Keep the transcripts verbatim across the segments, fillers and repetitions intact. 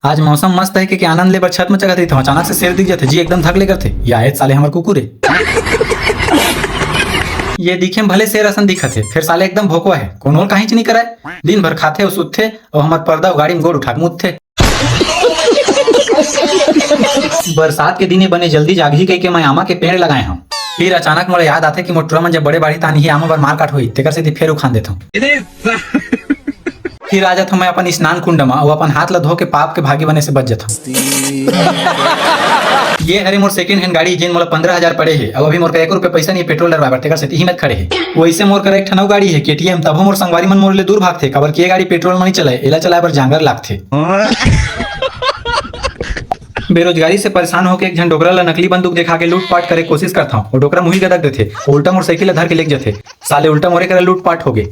आज मौसम मस्त हे के, के आनंद ले बर छत में चघत रहिथंव, अचानक से शेर दिख जाथे, जी एकदम धक ले करथे, या ए साले हमर कुकुर हे। ये दिखे में भले शेर असन दिखत हे, फेर साले एकदम भोकवा हे, कोनो काहीच नहीं करय। दिन भर खाथे अउ सुतथे, अउ हमर पर्दा अउ गाड़ी में गोड़ उठा के मुतथे। बरसात के दिन ए बने जल्दी जागही कहिके मैं आमा के पेड़ लगाए हंव। फिर अचानक मोला याद आथे कि मोर टुरा मन जब बड़े बाढ़ही तहान ही आमा बर मार काट होही, तेकर सेती फेर उखान देथंव। फिर आ जाथंव मैं अपन स्नान कुंड म, अउ अपन हाथ ल धो के पाप के भागी बने से बच जाथंव। ये हरे मोर सेकंड हैंड गाड़ी, जेन मोला पंद्रह हजार पड़े हे, अउ अभी मोर करा एको रुपया पैसा नहीं हे पेट्रोल डरवाए बर, तेकर सेती हिम्मत खड़े हे। वैसे मोर करा एक ठन अउ गाड़ी हे, के टी एम, तभो मोर संगवारी मन मोर ले दूर भागथे, काबर कि ये गाड़ी पेट्रोल म नहीं चलय, एला चलाए बर जांगर लागथे। बेरोजगारी से परेशान होके एक झन डोकरा ल नकली बंदूक देखा के लूटपाट करे के कोशिश करथंव, वो डोकरा मुही गदक देथे, उल्टा मोर साइकिल ल धर के लेके जथे। साले उल्टा मोरे करा लूटपाट होगे।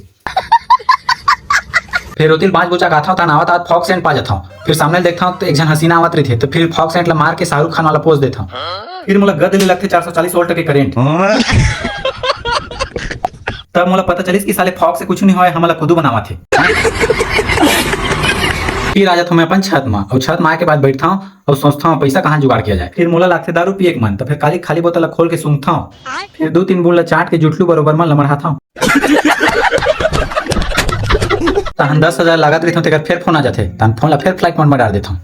फेर ओती ले बांच बोचा खाथंव, तहान आवत आवत फॉग सेंट पा जाथंव। फिर सामने ले देखथंव त एक झन हसीना आवत रहिथे, त फिर फॉग सेंट ल मार के शाहरुख खान वाला पोज देथंव। फिर मोला गद ले लगथे चार सौ चालीस वोल्ट के करंट। तब मोला पता चलिस कि साले फॉग से कुछु नहीं होय, हमला खुदू बनावत हे। फिर आ जाथंव मैं अपन छत म, अउ छत म आए के बाद बैठथंव अउ सोचथंव पैसा कहाँ जुगाड़ किया जाए। फिर मोला लागथे दारू पिए के मन, त फेर काली खाली बोतल ल खोल के सूंघथंव। फिर दू तीन बूंद ल चाट के जुठलू बरोबर मन ल मढ़ाथंव। तहन दस हजार लागत रहिथंव, तेकर फेर फोन आ जाथे, तहन फोन ल फेर फ्लाइट मोड म डाल देथंव।